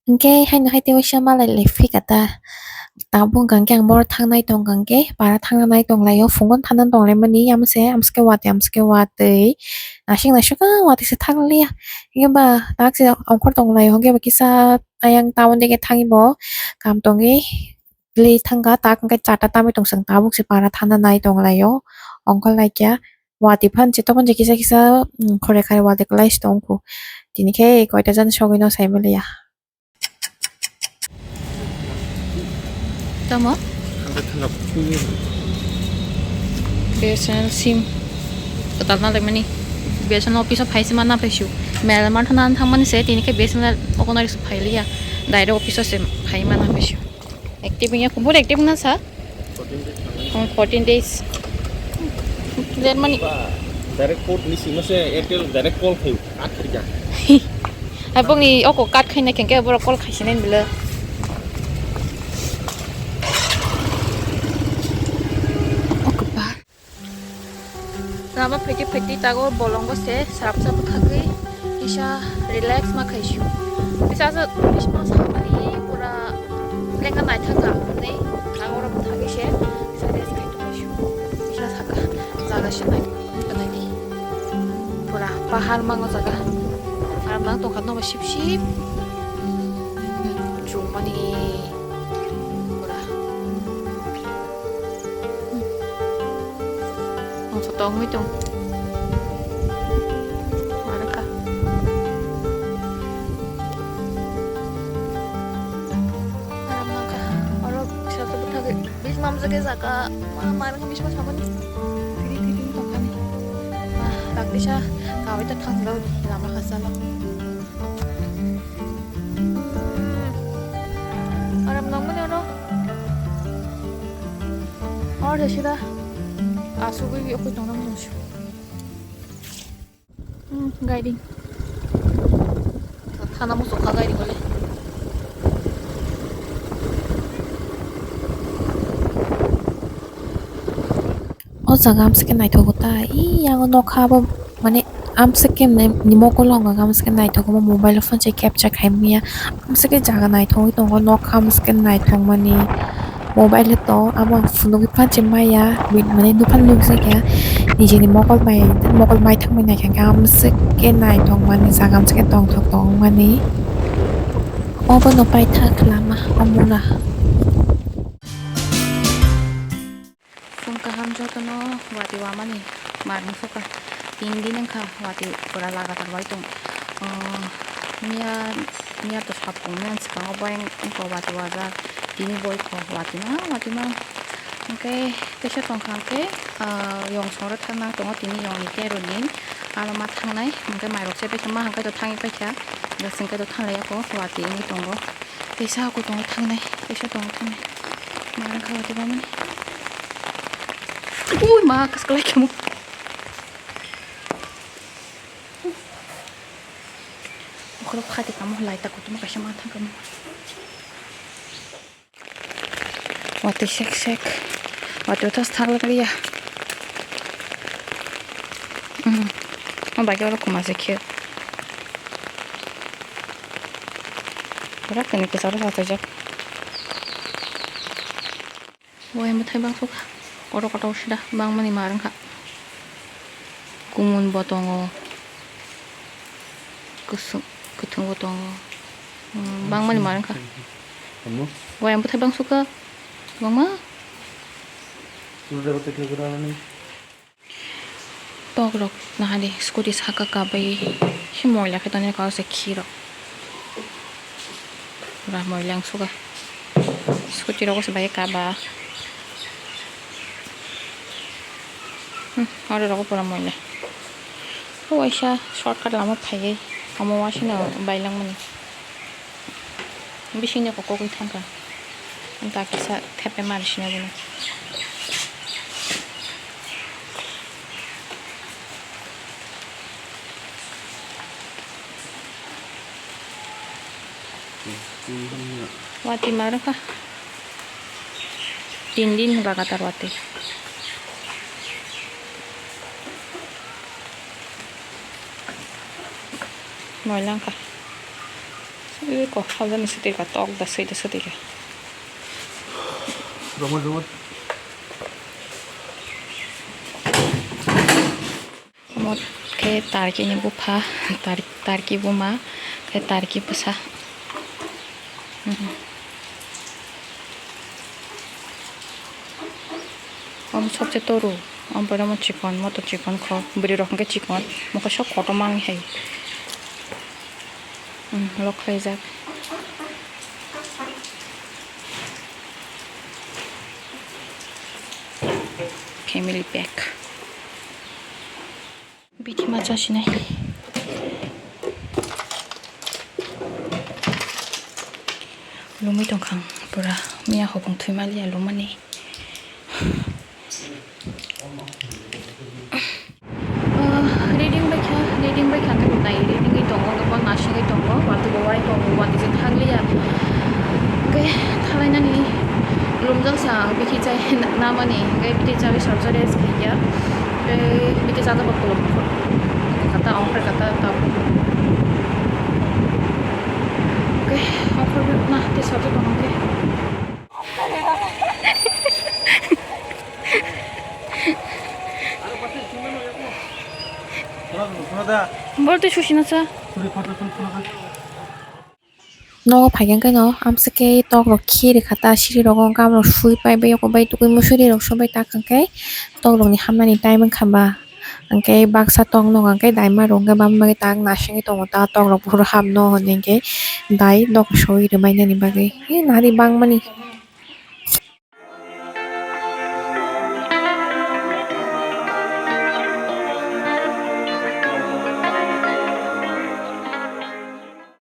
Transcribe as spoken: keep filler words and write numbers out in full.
Hwnkhe haino hai tei waisa malai lai phika ta. Tabuk hwnkha khe ang boro thangnai tongkha khe, para thangna nai tonglaio, phunukno thangna tonglaimani, amse, amsike watwi, amsike watwi. Nasing nasing khe watwi se thanglia. Hwnkhe ba tak se ongkhor tonglaio, hwnkhe ba kisa ayang town digi thangwi bo kam tongwi. Bwlwi thangkha, tak hwnkhe charta tamwi tong chwng tabuk se para thangna nai tonglaio. Ongkhor laikya, watwi phan se tokon se kisa kisa, mm, khore khare watwi kwlai se tongkhu. Tini khe koita jani sogwi no sai manliya. Tamo? Thangkha thangkha phunukya. B S N L sim kwtal na laimani. B S N L office o phai se ma na phai su. Mel ma thana thangmani se tini khe B S N L okono ri su phai liya. Direct office o se phai ma na phai su. Active wngya, kubun active wngna sa? Fourteen days. Oh, fourteen days. Ler mani. Ba, direct port ni sima se Airtel direct call khayo, cut khaija. Hai bongni oko cut khaina khe, khe borok call khaisinai bwle. Oko ba. Lama phaidi phaidi tago bolongo se srapsa bwkhagwi kisa relax ma khaisio. Kisa asa bismo samani pura lengka naithaka hwnwi tago rok thagwi se kisa rest khai tonglaisio. Kisa saka jaga se nai kwnai di. Pura pahar mango jaga. Pahar mang tongkha nobo sip sip. Chumani pura. Ang photo wngwi tong. Marwkha. Aram nangkha. Oro kisa kisa bwthagwi bis mamjagwi jaga. Ma, marwkha bisma saboni. Thidi thidi tongkhani. Ma, tak disa kawai ta thanglo lama khasalo. Aram nangmani oro. Or sida. Asugwi okoi tongnang nungsu. Hmm, guiding. Thana muchungkha guiding ole. O jaga amsike naithogo ta, ee, yang nokha abo, mane, amsike ni mokol wngkha, amsike naithogo, omo mobile phone se capture khai manya, amsike jaga naithogwi tongo, nokha amsike naithokmani, mobile to abo phunugwi phan se maya, mane, nuphano nukjakya, nijini mokol bai, mokol maithangmani naikha, amsike naithokmani jaga, amsike tongthok tongmani, obono paithak lama, o mura. Phung kaham jotono watwi wamani marwng sukha. Tin din wngkha watwi pura lagatar bai tong. Oh, miya, miya to sapung miya swkango bai wngkha watwi wajak. Tini boi kho watwi ma, watwi ma. Hwnkhe teisa tongkha hwnkhe, ah, yong songra thangna tongo tini yong ni tero din. Aro ma thangnai hwnkhe mairok se paikha ma hwnkhe to thangwi paikha. Hwnkhe to thanglaiya kho watwi wngwi tongo. Teisa ako tongo thangnai, teisa tongo thangnai. Marang kha watwi bamani. Ui ma, kaskalai khamu. Okhorok khati kamo lai ta kutuma kaisa ma thang kamo. Watwi sek sek. Watwi tas thang lagriya. Hmm. O bagya oro kuma se khe. Pura kini kwcharo satwijak. Wai mwthai bangso kha. Kotor kotor sida bangmani ma rwngkha. Kumun bo tongo. Kusung, kwthwng bo tongo. Hmm, bangmani ma rwngkha. Wai mwthai bangso kha. Bangma. Tok rok nahadi scooty saka kabai se moila khe tonwi kha se khi rok pura moila wng suka scooty rok se bai kaba hmm oro rok pura moila waisa shortcut lama phaiwi omo waisano bailangmani. Bisingni kokogwi thangkha. Ang ta kisa thepai mani sina bono. Wati ma rwkha. Tin din lagatar wati. Moila wngkha. Ui, kok habjani swtwi kha, tok da swi da swtwi kha. Romot, romot. Omo khe tarkini bupha, tar-, tarki buma, khe tarki bwsa. Mhm. Omo sobse toru, omo pore omo chikon, moto chikon kho, bwrwi rok hwnkhe chikon, mokhe sok kotorma wngwi hai. Hmm, lock khlaijak. Family pack. Bithi ma chasinai. Lumui tongkha ang pura. Miya hopong thwi maliya lumani. Ah, reading bai kha, reading bai kha, hwnkhe nai reading wi tongo, gopan nasingwi tongo, watwi bo wai tongo, watwi se thakliya. Hwnkhe thalainani lumjak sa ang, bikhi chai namani, hwnkhe bikhi chai surgery se khaikha. Hwnkhe bikhi chajak bo kolom kata, ongkhor kata, ta. Hwnkhe ongkhor na, tei surgery tongkhe. Bol twi susi na cha. Nogo phaikhe no amswk khe tok rok khiri kha ta siri rogo gam rok sui pai bai yoko bai tukui musuri rok sui bai ta hwnkhe tok rok ni hamnani time wngkha ba hwnkhe baksa tok no hwnkhe daima rok hwnkhe bam bai tak nasingwi tongo ta tok rok phuru ham no hwnwi hwnkhe dai nok soi rwbainani bagwi nari bangmani.